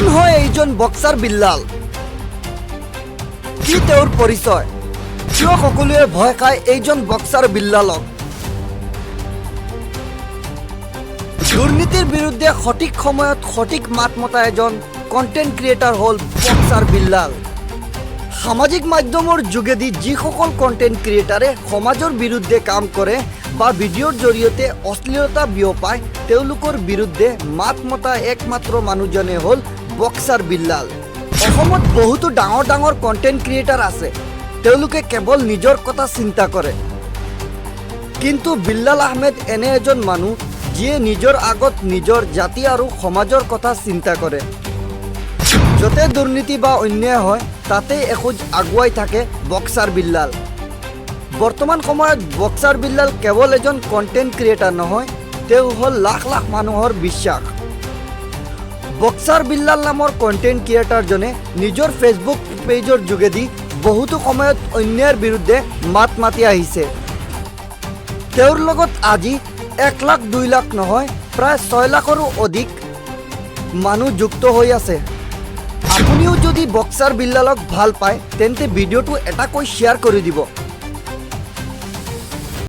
কোন হয় এইজন বক্সাৰ বিল্লাল? কি তেওঁৰ পৰিচয়? কিয় সকলোৱে ভয় খায় এইজন বক্সাৰ বিল্লালক? দুৰ্নীতিৰ বিৰুদ্ধে সঠিক সময়ত সঠিক মাত মতা এজন কণ্টেণ্ট ক্ৰিয়েটাৰ হ'ল বক্সাৰ বিল্লাল। সামাজিক মাধ্যমৰ যোগেদি যিসকল কণ্টেণ্ট ক্ৰিয়েটাৰে সমাজৰ বিৰুদ্ধে কাম কৰে বা ভিডিঅ'ৰ জৰিয়তে অশ্লীলতা বিয়পায়, তেওঁলোকৰ বিৰুদ্ধে মাত মতা একমাত্ৰ মানুহজনে হ'ল বক্সাৰ বিল্লাল। অসমত বহুতো ডাঙৰ ডাঙৰ কণ্টেণ্ট ক্ৰিয়েটাৰ আছে। তেওঁলোকে কেৱল নিজৰ কথা চিন্তা কৰে। কিন্তু বিল্লাল আহমেদ এনে এজন মানুহ, যিয়ে নিজৰ আগত নিজৰ জাতি আৰু সমাজৰ কথা চিন্তা কৰে। য'তে দুৰ্নীতি বা অন্যায় হয়, তাতেই এখোজ আগুৱাই থাকে বক্সাৰ বিল্লাল। বৰ্তমান সময়ত বক্সাৰ বিল্লাল কেৱল এজন কণ্টেণ্ট ক্ৰিয়েটাৰ নহয়, তেওঁ হ'ল লাখ লাখ মানুহৰ বিশ্বাস। বক্সাৰ বিল্লাল নামৰ কণ্টেণ্ট ক্ৰিয়েটাৰজনে নিজৰ ফেচবুক পেজৰ যোগেদি বহুতো সময়ত অন্যায়ৰ বিৰুদ্ধে মাত মাতি আহিছে। তেওঁৰ লগত আজি 1 লাখ, 2 লাখ নহয়, প্ৰায় 6 লাখৰো অধিক মানুহ যুক্ত হৈ আছে। আপুনিও যদি বক্সাৰ বিল্লালক ভাল পায়, তেন্তে ভিডিঅ'টো এটাকৈ শ্বেয়াৰ কৰি দিব।